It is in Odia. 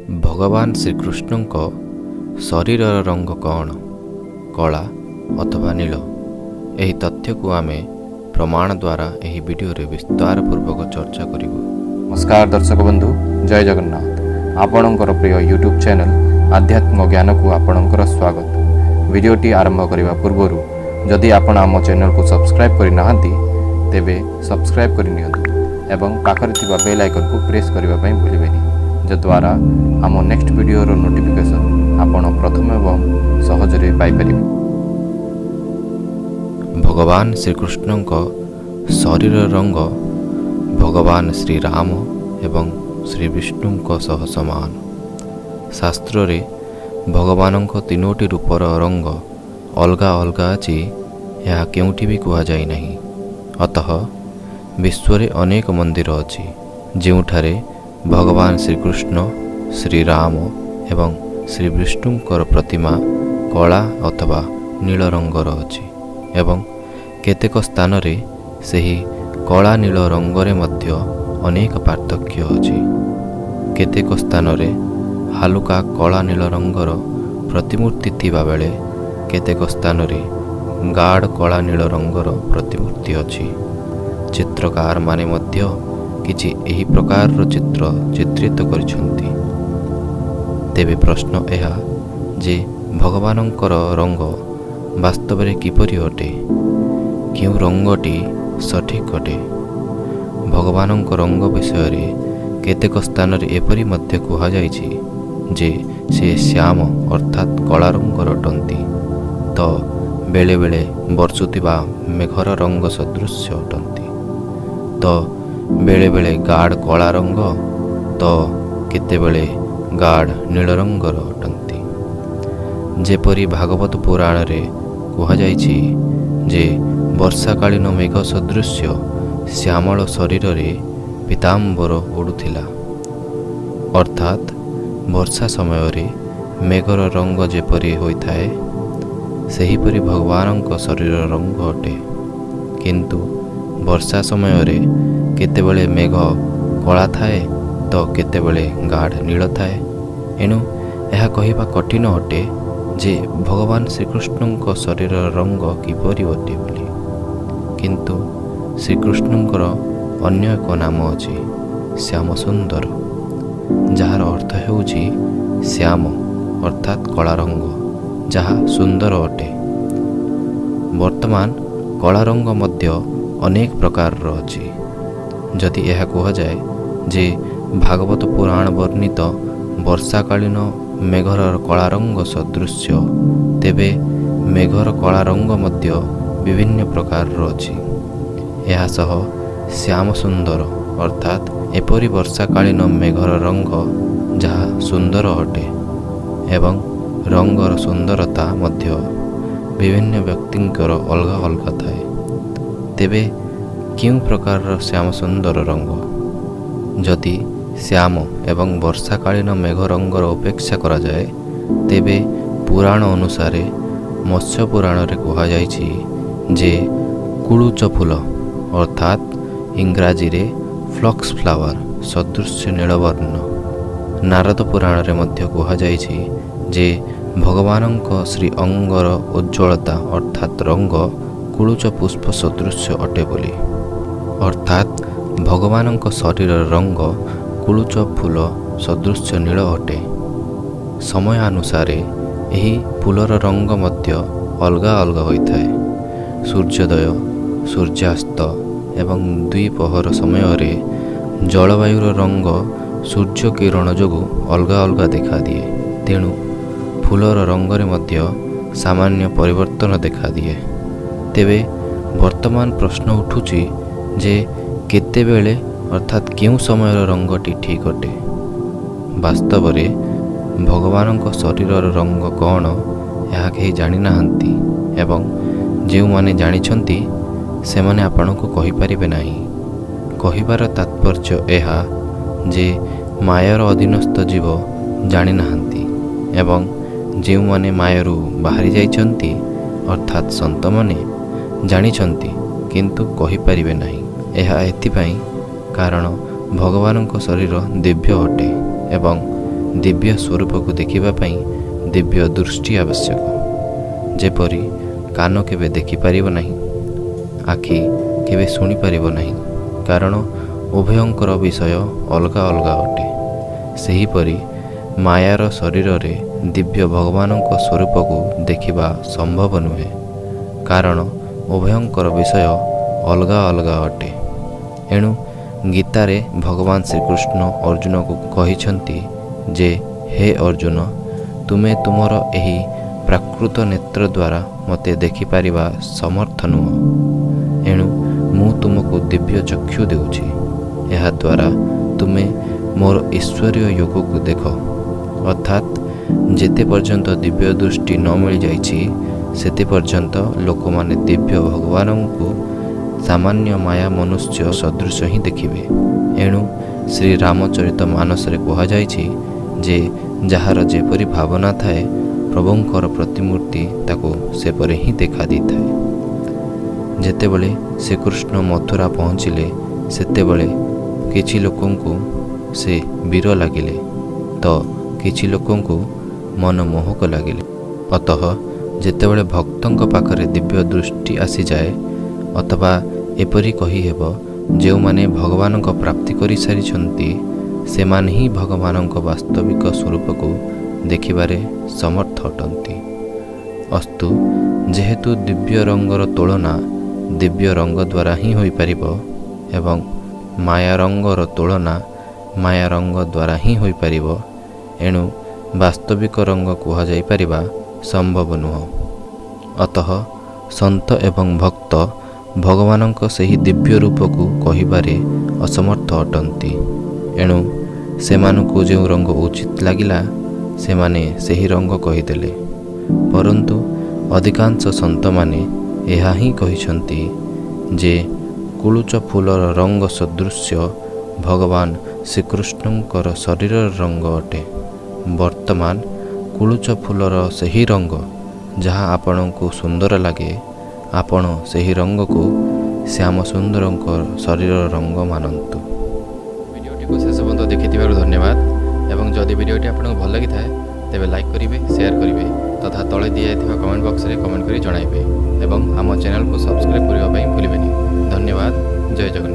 ଭଗବାନ ଶ୍ରୀକୃଷ୍ଣଙ୍କ ଶରୀରର ରଙ୍ଗ କ'ଣ, କଳା ଅଥବା ନୀଳ? ଏହି ତଥ୍ୟକୁ ଆମେ ପ୍ରମାଣ ଦ୍ୱାରା ଏହି ଭିଡ଼ିଓରେ ବିସ୍ତାର ପୂର୍ବକ ଚର୍ଚ୍ଚା କରିବୁ। ନମସ୍କାର ଦର୍ଶକ ବନ୍ଧୁ, ଜୟ ଜଗନ୍ନାଥ। ଆପଣଙ୍କର ପ୍ରିୟ ୟୁଟ୍ୟୁବ୍ ଚ୍ୟାନେଲ୍ ଆଧ୍ୟାତ୍ମିକ ଜ୍ଞାନକୁ ଆପଣଙ୍କର ସ୍ୱାଗତ। ଭିଡ଼ିଓଟି ଆରମ୍ଭ କରିବା ପୂର୍ବରୁ ଯଦି ଆପଣ ଆମ ଚ୍ୟାନେଲକୁ ସବସ୍କ୍ରାଇବ୍ କରିନାହାନ୍ତି, ତେବେ ସବସ୍କ୍ରାଇବ୍ କରିନିଅନ୍ତୁ ଏବଂ ପାଖରେ ଥିବା ବେଲ୍ ଆଇକନ୍କୁ ପ୍ରେସ୍ କରିବା ପାଇଁ ଭୁଲିବେନି, ଯଦ୍ୱାରା ଆମ ନେକ୍ସଟ ଭିଡ଼ିଓର ନୋଟିଫିକେସନ୍ ଆପଣ ପ୍ରଥମେ ଏବଂ ସହଜରେ ପାଇପାରିବେ। ଭଗବାନ ଶ୍ରୀକୃଷ୍ଣଙ୍କ ଶରୀର ରଙ୍ଗ ଭଗବାନ ଶ୍ରୀରାମ ଏବଂ ଶ୍ରୀ ବିଷ୍ଣୁଙ୍କ ସହ ସମାନ। ଶାସ୍ତ୍ରରେ ଭଗବାନଙ୍କ ତିନୋଟି ରୂପର ରଙ୍ଗ ଅଲଗା ଅଲଗା ଅଛି, ଏହା କେଉଁଠି ବି କୁହାଯାଇ ନାହିଁ। ଅତଃ ବିଶ୍ୱରେ ଅନେକ ମନ୍ଦିର ଅଛି, ଯେଉଁଠାରେ ଭଗବାନ ଶ୍ରୀକୃଷ୍ଣ, ଶ୍ରୀରାମ ଏବଂ ଶ୍ରୀ ବିଷ୍ଣୁଙ୍କର ପ୍ରତିମା କଳା ଅଥବା ନୀଳ ରଙ୍ଗର ଅଛି ଏବଂ କେତେକ ସ୍ଥାନରେ ସେହି କଳା ନୀଳ ରଙ୍ଗରେ ମଧ୍ୟ ଅନେକ ପାର୍ଥକ୍ୟ ଅଛି। କେତେକ ସ୍ଥାନରେ ହାଲୁକା କଳା ନୀଳ ରଙ୍ଗର ପ୍ରତିମୂର୍ତ୍ତି ଥିବାବେଳେ କେତେକ ସ୍ଥାନରେ ଗାଢ଼ କଳା ନୀଳ ରଙ୍ଗର ପ୍ରତିମୂର୍ତ୍ତି ଅଛି। ଚିତ୍ରକାରମାନେ ମଧ୍ୟ କିଛି ଏହି ପ୍ରକାରର ଚିତ୍ର ଚିତ୍ରିତ କରିଛନ୍ତି। ତେବେ ପ୍ରଶ୍ନ ଏହା ଯେ ଭଗବାନଙ୍କର ରଙ୍ଗ ବାସ୍ତବରେ କିପରି ଅଟେ? କେଉଁ ରଙ୍ଗଟି ସଠିକ୍ ଅଟେ? ଭଗବାନଙ୍କ ରଙ୍ଗ ବିଷୟରେ କେତେକ ସ୍ଥାନରେ ଏପରି ମଧ୍ୟ କୁହାଯାଇଛି ଯେ ସେ ଶ୍ୟାମ ଅର୍ଥାତ୍ କଳା ରଙ୍ଗର ଅଟନ୍ତି ତ ବେଳେବେଳେ ବର୍ଷୁଥିବା ମେଘର ରଙ୍ଗ ସଦୃଶ୍ୟ ଅଟନ୍ତି, ତ ବେଳେବେଳେ ଗାଢ଼ କଳା ରଙ୍ଗ, ତ କେତେବେଳେ ଗାଢ଼ ନୀଳ ରଙ୍ଗର ଅଟନ୍ତି। ଯେପରି ଭାଗବତ ପୁରାଣରେ କୁହାଯାଇଛି ଯେ ବର୍ଷାକାଳୀନ ମେଘ ସଦୃଶ୍ୟ ଶ୍ୟାମଳ ଶରୀରରେ ପୀତାମ୍ବର ଉଡ଼ୁଥିଲା। ଅର୍ଥାତ୍ ବର୍ଷା ସମୟରେ ମେଘର ରଙ୍ଗ ଯେପରି ହୋଇଥାଏ, ସେହିପରି ଭଗବାନଙ୍କ ଶରୀରର ରଙ୍ଗ ଅଟେ। କିନ୍ତୁ ବର୍ଷା ସମୟରେ କେତେବେଳେ ମେଘ କଳା ଥାଏ ତ କେତେବେଳେ ଗାଢ଼ ନୀଳ ଥାଏ। ଏଣୁ ଏହା କହିବା କଠିନ ଅଟେ ଯେ ଭଗବାନ ଶ୍ରୀକୃଷ୍ଣଙ୍କ ଶରୀରର ରଙ୍ଗ କିପରି ଅଟେ ବୋଲି। କିନ୍ତୁ ଶ୍ରୀକୃଷ୍ଣଙ୍କର ଅନ୍ୟ ଏକ ନାମ ଅଛି, ଶ୍ୟାମ ସୁନ୍ଦର, ଯାହାର ଅର୍ଥ ହେଉଛି ଶ୍ୟାମ ଅର୍ଥାତ୍ କଳା ରଙ୍ଗ, ଯାହା ସୁନ୍ଦର ଅଟେ। ବର୍ତ୍ତମାନ କଳା ରଙ୍ଗ ମଧ୍ୟ ଅନେକ ପ୍ରକାରର ଅଛି। ଯଦି ଏହା କୁହାଯାଏ ଯେ ଭାଗବତ ପୁରାଣ ବର୍ଣ୍ଣିତ ବର୍ଷାକାଳୀନ ମେଘର କଳା ରଙ୍ଗ ସଦୃଶ୍ୟ, ତେବେ ମେଘର କଳା ରଙ୍ଗ ମଧ୍ୟ ବିଭିନ୍ନ ପ୍ରକାରର ଅଛି। ଏହା ସହ ଶ୍ୟାମ ସୁନ୍ଦର ଅର୍ଥାତ୍ ଏପରି ବର୍ଷାକାଳୀନ ମେଘର ରଙ୍ଗ ଯାହା ସୁନ୍ଦର ଅଟେ ଏବଂ ରଙ୍ଗର ସୁନ୍ଦରତା ମଧ୍ୟ ବିଭିନ୍ନ ବ୍ୟକ୍ତିଙ୍କର ଅଲଗା ଅଲଗା ଥାଏ। ତେବେ କେଉଁ ପ୍ରକାରର ଶ୍ୟାମ ସୁନ୍ଦର ରଙ୍ଗ? ଯଦି ଶ୍ୟାମ ଏବଂ ବର୍ଷାକାଳୀନ ମେଘ ରଙ୍ଗର ଉପେକ୍ଷା କରାଯାଏ, ତେବେ ପୁରାଣ ଅନୁସାରେ ମତ୍ସ୍ୟ ପୁରାଣରେ କୁହାଯାଇଛି ଯେ କୁଳୁଚ ଫୁଲ ଅର୍ଥାତ୍ ଇଂରାଜୀରେ ଫ୍ଲକ୍ସ ଫ୍ଲାୱାର ସଦୃଶ୍ୟ ନୀଳବର୍ଣ୍ଣ। ନାରଦ ପୁରାଣରେ ମଧ୍ୟ କୁହାଯାଇଛି ଯେ ଭଗବାନଙ୍କ ଶ୍ରୀ ଅଙ୍ଗର ଉଜ୍ଜ୍ୱଳତା ଅର୍ଥାତ୍ ରଙ୍ଗ କୁଳୁଚ ପୁଷ୍ପ ସଦୃଶ୍ୟ ଅଟେ ବୋଲି। ଅର୍ଥାତ୍ ଭଗବାନଙ୍କ ଶରୀରର ରଙ୍ଗ କୁଳୁଚ ଫୁଲ ସଦୃଶ୍ୟ ନୀଳ ଅଟେ। ସମୟାନୁସାରେ ଏହି ଫୁଲର ରଙ୍ଗ ମଧ୍ୟ ଅଲଗା ଅଲଗା ହୋଇଥାଏ। ସୂର୍ଯ୍ୟୋଦୟ, ସୂର୍ଯ୍ୟାସ୍ତ ଏବଂ ଦ୍ୱିପ୍ରହର ସମୟରେ ଜଳବାୟୁର ରଙ୍ଗ ସୂର୍ଯ୍ୟ କିରଣ ଯୋଗୁଁ ଅଲଗା ଅଲଗା ଦେଖାଦିଏ। ତେଣୁ ଫୁଲର ରଙ୍ଗରେ ମଧ୍ୟ ସାମାନ୍ୟ ପରିବର୍ତ୍ତନ ଦେଖାଦିଏ। ତେବେ ବର୍ତ୍ତମାନ ପ୍ରଶ୍ନ ଉଠୁଛି ଯେ କେତେବେଳେ ଅର୍ଥାତ୍ କେଉଁ ସମୟର ରଙ୍ଗଟି ଠିକ୍ ଅଟେ? ବାସ୍ତବରେ ଭଗବାନଙ୍କ ଶରୀରର ରଙ୍ଗ କ'ଣ, ଏହା କେହି ଜାଣିନାହାନ୍ତି ଏବଂ ଯେଉଁମାନେ ଜାଣିଛନ୍ତି ସେମାନେ ଆପଣଙ୍କୁ କହିପାରିବେ ନାହିଁ। କହିବାର ତାତ୍ପର୍ଯ୍ୟ ଏହା ଯେ ମାୟାର ଅଧୀନସ୍ଥ ଜୀବ ଜାଣିନାହାନ୍ତି ଏବଂ ଯେଉଁମାନେ ମାୟାରୁ ବାହାରି ଯାଇଛନ୍ତି ଅର୍ଥାତ୍ ସନ୍ତମାନେ ଜାଣିଛନ୍ତି, କିନ୍ତୁ କହିପାରିବେ ନାହିଁ। ଏହା ଏଥିପାଇଁ କାରଣ ଭଗବାନଙ୍କ ଶରୀର ଦିବ୍ୟ ଅଟେ ଏବଂ ଦିବ୍ୟ ସ୍ୱରୂପକୁ ଦେଖିବା ପାଇଁ ଦିବ୍ୟ ଦୃଷ୍ଟି ଆବଶ୍ୟକ। ଯେପରି କାନ କେବେ ଦେଖିପାରିବ ନାହିଁ, ଆଖି କେବେ ଶୁଣିପାରିବ ନାହିଁ, କାରଣ ଉଭୟଙ୍କର ବିଷୟ ଅଲଗା ଅଲଗା ଅଟେ। ସେହିପରି ମାୟାର ଶରୀରରେ ଦିବ୍ୟ ଭଗବାନଙ୍କ ସ୍ୱରୂପକୁ ଦେଖିବା ସମ୍ଭବ ନୁହେଁ, କାରଣ ଉଭୟଙ୍କର ବିଷୟ ଅଲଗା ଅଲଗା ଅଟେ। ଏଣୁ ଗୀତାରେ ଭଗବାନ ଶ୍ରୀକୃଷ୍ଣ ଅର୍ଜୁନକୁ କହିଛନ୍ତି ଯେ ହେ ଅର୍ଜୁନ, ତୁମେ ତୁମର ଏହି ପ୍ରାକୃତ ନେତ୍ର ଦ୍ୱାରା ମୋତେ ଦେଖିପାରିବା ସମର୍ଥ ନୁହଁ। ଏଣୁ ମୁଁ ତୁମକୁ ଦିବ୍ୟ ଚକ୍ଷୁ ଦେଉଛି, ଏହାଦ୍ୱାରା ତୁମେ ମୋର ଈଶ୍ୱରୀୟ ଯୋଗକୁ ଦେଖ। ଅର୍ଥାତ୍ ଯେତେ ପର୍ଯ୍ୟନ୍ତ ଦିବ୍ୟ ଦୃଷ୍ଟି ନ ମିଳିଯାଇଛି, ସେତେ ପର୍ଯ୍ୟନ୍ତ ଲୋକମାନେ ଦିବ୍ୟ ଭଗବାନଙ୍କୁ ସାମାନ୍ୟ ମାୟା ମନୁଷ୍ୟ ସଦୃଶ ହିଁ ଦେଖିବେ। ଏଣୁ ଶ୍ରୀ ରାମଚରିତ ମାନସରେ କୁହାଯାଇଛି ଯେ ଯାହାର ଯେପରି ଭାବନା ଥାଏ, ପ୍ରଭୁଙ୍କର ପ୍ରତିମୂର୍ତ୍ତି ତାକୁ ସେପରି ହିଁ ଦେଖା ଦେଇଥାଏ। ଯେତେବେଳେ ଶ୍ରୀକୃଷ୍ଣ ମଥୁରା ପହଞ୍ଚିଲେ, ସେତେବେଳେ କିଛି ଲୋକଙ୍କୁ ସେ ବୀର ଲାଗିଲେ ତ କିଛି ଲୋକଙ୍କୁ ମନମୋହକ ଲାଗିଲେ। ଅତଃ ଯେତେବେଳେ ଭକ୍ତଙ୍କ ପାଖରେ ଦିବ୍ୟ ଦୃଷ୍ଟି ଆସିଯାଏ, ଅଥବା ଏପରି କହିହେବ, ଯେଉଁମାନେ ଭଗବାନଙ୍କ ପ୍ରାପ୍ତି କରିସାରିଛନ୍ତି, ସେମାନେ ହିଁ ଭଗବାନଙ୍କ ବାସ୍ତବିକ ସ୍ୱରୂପକୁ ଦେଖିବାରେ ସମର୍ଥ ଅଟନ୍ତି। ଅସ୍ତୁ, ଯେହେତୁ ଦିବ୍ୟ ରଙ୍ଗର ତୁଳନା ଦିବ୍ୟ ରଙ୍ଗ ଦ୍ୱାରା ହିଁ ହୋଇପାରିବ ଏବଂ ମାୟା ରଙ୍ଗର ତୁଳନା ମାୟା ରଙ୍ଗ ଦ୍ୱାରା ହିଁ ହୋଇପାରିବ, ଏଣୁ ବାସ୍ତବିକ ରଙ୍ଗ କୁହାଯାଇପାରିବା ସମ୍ଭବ ନୁହଁ। ଅତଃ ସନ୍ଥ ଏବଂ ଭକ୍ତ ଭଗବାନଙ୍କ ସେହି ଦିବ୍ୟ ରୂପକୁ କହିବାରେ ଅସମର୍ଥ ଅଟନ୍ତି। ଏଣୁ ସେମାନଙ୍କୁ ଯେଉଁ ରଙ୍ଗ ଉଚିତ ଲାଗିଲା, ସେମାନେ ସେହି ରଙ୍ଗ କହିଦେଲେ। ପରନ୍ତୁ ଅଧିକାଂଶ ସନ୍ଥମାନେ ଏହା ହିଁ କହିଛନ୍ତି ଯେ କୁଳୁଚ ଫୁଲର ରଙ୍ଗ ସଦୃଶ୍ୟ ଭଗବାନ ଶ୍ରୀକୃଷ୍ଣଙ୍କର ଶରୀରର ରଙ୍ଗ ଅଟେ। ବର୍ତ୍ତମାନ କୁଳୁଚ ଫୁଲର ସେହି ରଙ୍ଗ ଯାହା ଆପଣଙ୍କୁ ସୁନ୍ଦର ଲାଗେ, ଆପଣ ସେହି ରଙ୍ଗକୁ ଶ୍ୟାମ ସୁନ୍ଦରଙ୍କ ଶରୀରର ରଙ୍ଗ ମାନନ୍ତୁ। ଭିଡ଼ିଓଟିକୁ ଶେଷ ପର୍ଯ୍ୟନ୍ତ ଦେଖିଥିବାରୁ ଧନ୍ୟବାଦ। ଏବଂ ଯଦି ଭିଡ଼ିଓଟି ଆପଣଙ୍କୁ ଭଲ ଲାଗିଥାଏ, ତେବେ ଲାଇକ୍ କରିବେ, ସେୟାର କରିବେ ତଥା ତଳେ ଦିଆଯାଇଥିବା କମେଣ୍ଟ ବକ୍ସରେ କମେଣ୍ଟ କରି ଜଣାଇବେ ଏବଂ ଆମ ଚ୍ୟାନେଲକୁ ସବସ୍କ୍ରାଇବ୍ କରିବା ପାଇଁ ଭୁଲିବେନି। ଧନ୍ୟବାଦ। ଜୟ ଜଗନ୍ନାଥ।